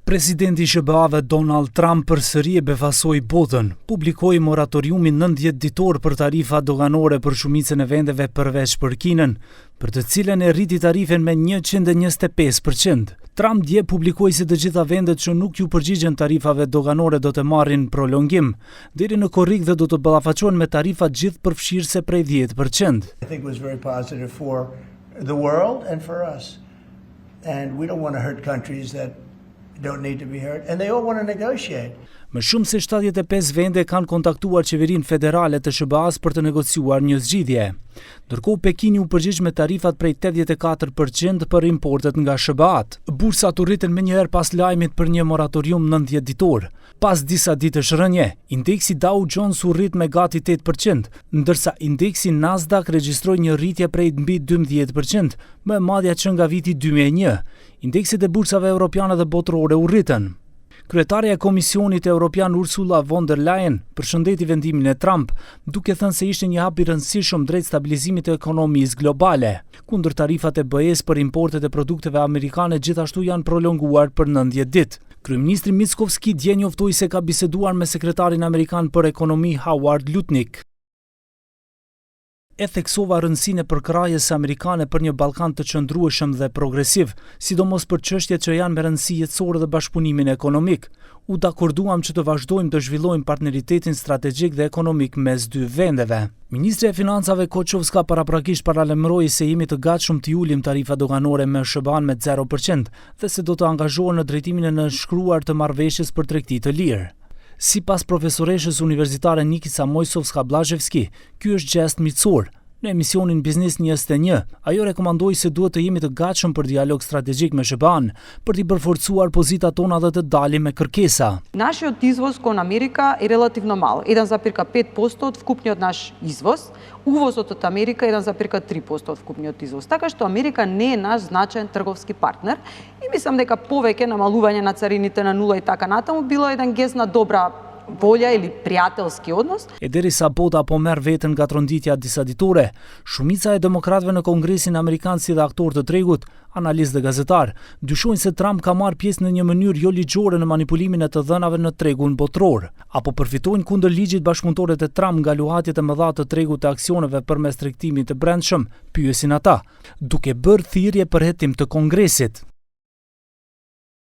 Presidenti i SHBA-ve Donald Trump përsëri e befasoi botën. Publikoi moratoriumin 90 ditor për tarifa doganore për shumicën e vendeve përveç për Kinën, për të cilën e rriti tarifën me 125%. Trump dje publikoi se të gjitha vendet që nuk ju përgjigjen tarifave doganore do të marrin prolongim deri në korrik dhe do të ballafaqohen me tarifa gjithëpërfshirëse prej 10%. I think was very positive for the world and for us. And we don't want to hurt countries that don't need to be hurt, and they all want to negotiate. Më shumë se 75 vende kanë kontaktuar qeverinë federale të SHBA-s për të negociuar një zgjidhje. Ndërkohë Pekini u përgjigj me tarifat prej 84% për importet nga SHBA-t. Bursat u rritën menjëherë pas lajmit për një moratorium 90 ditor. Pas disa ditësh rënje, indeksi Dow Jones u rrit me gati 8%, ndërsa indeksi Nasdaq regjistroi një rritje prej mbi 12%, më e madhja që nga viti 2001. Indekset e bursave europiane dhe botërore u rritën. Kryetarja e Komisionit Evropian Ursula von der Leyen përshëndeti vendimin e Trump, duke thënë se ishte një hap i rëndësishëm drejt stabilizimit të ekonomisë globale. Kundër tarifat e BE-s për importet e produkteve amerikane gjithashtu janë prolonguar për 90 ditë. Kryeministri Mickoski dje njoftoi se ka biseduar me sekretarin amerikan për ekonomi Howard Lutnick. E theksova rëndësinë e përkrahjes amerikane për një Ballkan të qëndrueshëm dhe progresiv, sidomos për çështjet që janë me rëndësi jetësore dhe bashkëpunimin ekonomik. U dakorduam që të vazhdojmë të zhvillojmë partneritetin strategjik dhe ekonomik mes dy vendeve. Ministrja e Financave Koçovska paraprakisht paralajmëroi se jemi të gatshëm të ulim tarifa doganore me SHBA-n me 0% dhe se do të angazhohen në drejtimin e nënshkruar të marrëveshjes për tregti të lirë. Sipas profesoreshës universitare Nikica Mojsovska Blazhevski, ky është gjest miqësor. Në emisionin Biznis 21, ajo rekomandoi se duhet të jemi të gatshëm për dialog strategjik me SHBA-n, për t'i përforcuar pozitat tona dhe të dalim me kërkesa. Нашиот извоз кон Америка е релативно мал, 1,5% од вкупниот наш извоз. Увозот од Америка е 1,3% од вкупниот извоз. Така што Америка не е наш значаен трговски партнер и мислам дека повеќе намалување на царините на нула и така натаму било еден гест на добра волја или пријателски однос. E derisa bota po merr veten nga tronditja disa ditore, shumica e demokratëve në Kongresin Amerikan si dhe aktorë të tregut, analistë dhe gazetar, dyshojnë se Trump ka marrë pjesë në një mënyrë jo ligjore në manipulimin e të dhënave në tregun botëror. Apo përfitojnë kundër ligjit bashkëpunëtorët e Trump nga luhatjet e mëdha të tregut të aksioneve përmes tregtimit të brendshëm, pyesin ata, duke bërë thirrje për hetim të Kongresit.